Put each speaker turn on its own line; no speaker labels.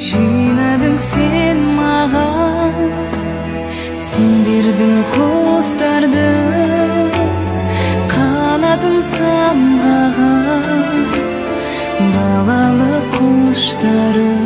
Жинадың сен маған, сен бердің құстарды, қанатын самғаған балалы құштары.